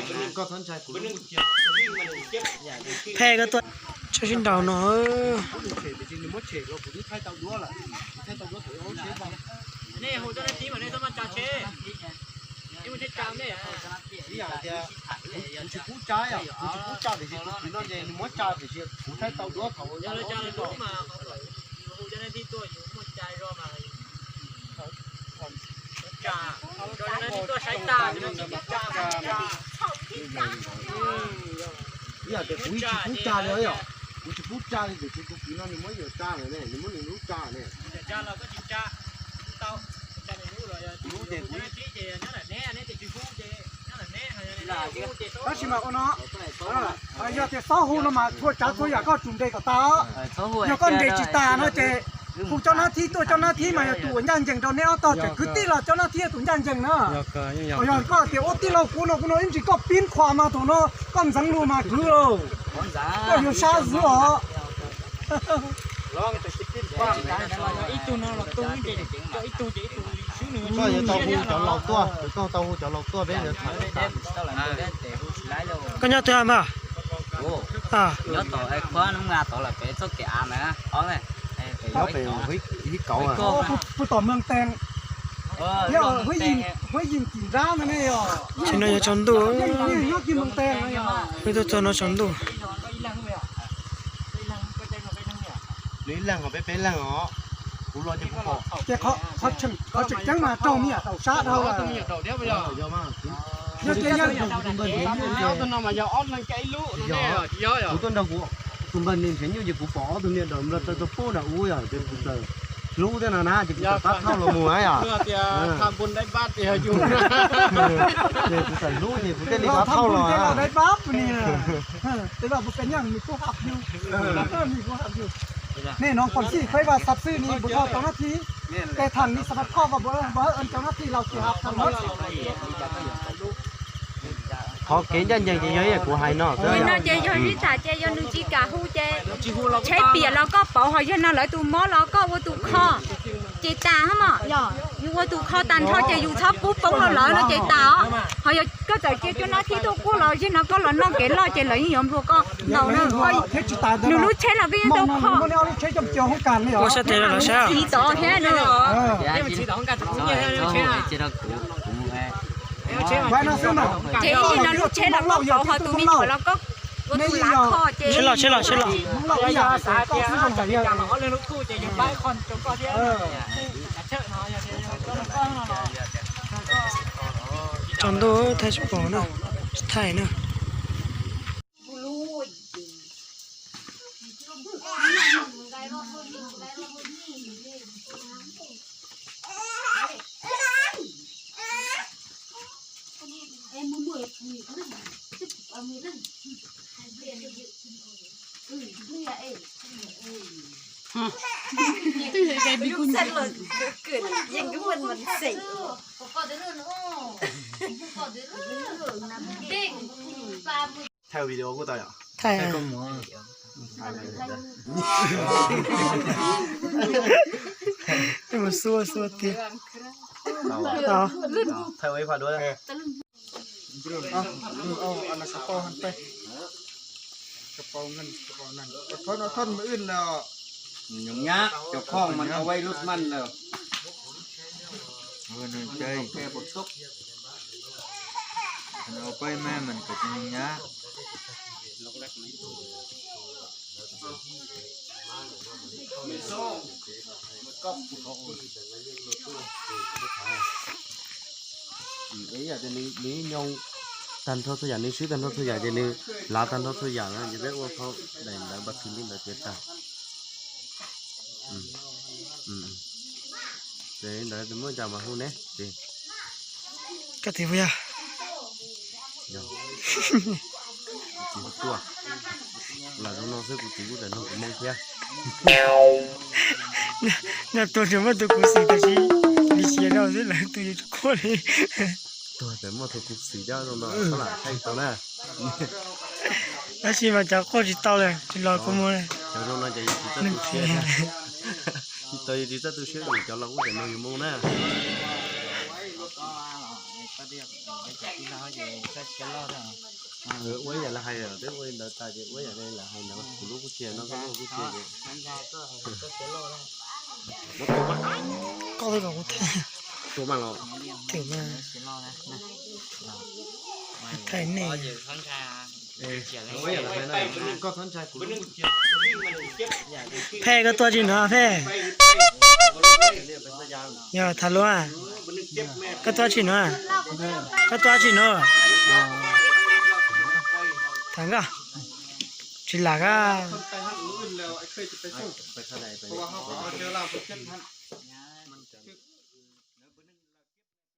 Koj txhob ntshai kuv lub kuj cia. Phem koj tuaj tshawb sib nraus no. Kuv tshem tiam sis nws muab tshem los kuv twb thaij tau duab lawm. Kuv thaij tau duab thaum ub siab tau. Nej hu cov nab thib mas nej txhob maj tsa tsheb. Ib yam tias kuv tsis pub tsa yom, kuv tsis pub tsa tiam sis tus kwv no ces nws muab tsa tiam sis kuv thaij tau duab thaum ub. Ib yam tias kuv tsis pub tsa li yom, kuv tsis pub tsa li tiam sis tus kwv no nws muab yuav tsa lawm ne, nws muab nws lub tsa ne. Tab sis mas ua no, yog tias xob hu no mas txhua tsav txhua yam koj tsum nres kom tas. Yog koj nres tsis tas no ces hu cov nab thib tuaj, cov nab thib mas yog tus uas ncaj ncees rau neb ob tog tseem kwv tij los cov nab thib yog tus ncaj ncees na. Yog koj tias ua tij laug kuv no kuv no ib ntsis koj pib qhuas mas thaum no koj ntxeev lus mas kwv lauj. Koj yuav sab xwb os. Koj yuav tau hu cov laus tuaj, koj tau hu cov laus tuaj peb yuav tham. Koj nyob twg mas? Nyob tom Khuab Nub Nga tod lawm pem txoj kev av na. Nyob pem Huab Kauv. Pw tom Meeg Tees. Huab Yim Kim Nrab no ne yog. Tsis no yog tsaus ntuj. Nyob Kim Meeg Tees no yog. Peb tuaj txog no tsaus ntuj. Nws ib leeg os, peb peb leeg os. Kuv los ces kuv pom. Ces qhov tseem ceeb mas raug me nyuam daum sab dhau lawm. Kuv tuaj nrog kuv tus npawg nws nrhiav nyuj ces kuv pom ob tug me nyuam daum nplog taw tau pub nram ub yom, ces kuv txawm hlub thiab no na ces kuv txawm pab thauj los mus na yom. Ces kuv txawm hlub ces kuv thiaj li pab thauj los. Nej no pom xij peb vas xab xwb ni npus no tau nab thib, tes tham ni xab pha khoj vas npus npus tau nab thib laus tsis hab tham. Qhov kev ncaj ncees ces yog ib yam kuv hais no. Nim no ces yog ib tham ces yog nws tsis kam hu ces tsheb piam los koj pauv, ho yog no lawv tus mob los koj ua tus kho. Ces tas hos mog, yog yus ua tus kho tag nrho ces yus txhob pub poob rau lawv no ces tas os. Ho yog koj txawm cia cov nab thib tuaj kuj los, yog no koj los noj kev loj ces lawv yeej yuav nplua koj ntaus na. Nws lub tsheb los koj yeej tau kho. Ua sab tes los sab. Txiv tod thiab no. Ces ib yam no lub tsheb los koj pauv, ho tus me nyuam los koj ua tus lav kho ces. Tsheb los, tsheb los, tsheb los. Tsaus ntuj thaij tsis pom na, tsis thaij na. Thaij video kuj tau yom. Thaij. Mus xua xua tiag. Thaij ua ib pha duab. Nws nyoos nyab cov khooj mas ua ib lub maj lawm. Nws ua peb maj mas nws nyoos nyab. Ib yam tias nws nyoos tag nrho txhua yam, nws swb tag nrho txhua yam ces nws lav tag nrho txhua yam na, ces peb ua phau daim ntawv npas phim li ntawd ces tag. Ces li ntawd muaj cas mas hu ne ces. Koj tis hu yog. Kuv txiv hu tuaj. Lam zoo no xwb kuv txiv kuj txawm nug kuv moo thiab. Nyob tuag tseem muaj tus khuv xim tab sis li cia rau xwb lawv tus yuav tsis quaj li. Tuag tseem muaj tus khuv xim cov zoo no sab lam thaij tau na. Tab sis mas cov quaj tsis tau lawm tsis los kuv mus lawm. Cov zoo no ces yus tsis txawj tu siab, tsis tau yus tsis txawj tu siab, cov laus kuj tseem nug yus moo na. Ua ib yam lawv hais, twb ua li ntawd tas ces ua ib yam li lawv hais ntawd, kuv lub kuj tsis yog no, koj lub kuj tsis yog. Koj twb kom kuv thaij. Tua mas los. Twm mas. Thaij nej. Phej, koj tua tsis nov Phej. Yog tham luag. Koj tua tsis nov. Koj tua tsis nov. Tham nkoj. Tsis lam koj.